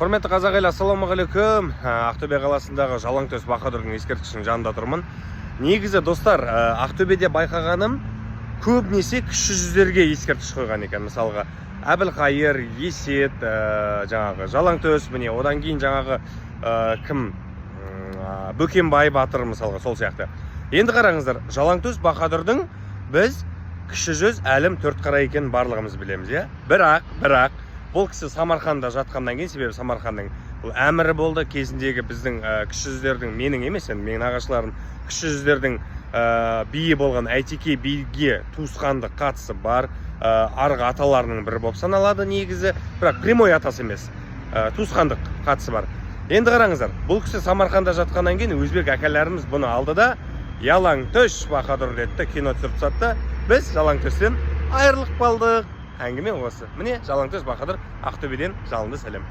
Құрметті қазақ елі, ассалаумағалейкум! Ақтөбе қаласындағы Жалаңтөс Баһадүрдің ескерткішінің жанында тұрмын. Негізі, достар, Ақтөбеде байқағаным, көбінесе кіші жүздерге ескерткіш қойған екен. Мысалға, Әбілқайыр, Есет, жаңағы Жалаңтөс, міне, одан кейін жаңағы кім, Бөкенбай батыр, мысалға, сол сияқты. Енді қараңыздар, Жалаңтөс Баһадүрдің біз кіші жүз әлім төртқара екенін барлығымыз білеміз, иә. Бірақ бұл кісі Самарқанда жатқаннан кейін, себебі Самарқанның бұл әмірі болды кезіндегі, біздің кіші жүздердің, менің емес енді, менің нағашыларым, кіші жүздердің биі болған Әйтеке биге туысқандық қатысы бар, арғы аталарының бірі болып саналады негізі, бірақ прямой атасы емес, туысқандық қатысы бар. Енді қараңыздар, бұл кісі Самарқанда жатқаннан кейін өзбек әкелеріміз бұны алды да, Ялаңтөш Баһадүр деді де, кино түсіріп тастады. Біз Жалаңтөстен айырылып қалдық. Әңгіме осы. Міне, Жалаңтөс Баһадүр, Ақтөбеден жалынды сәлем.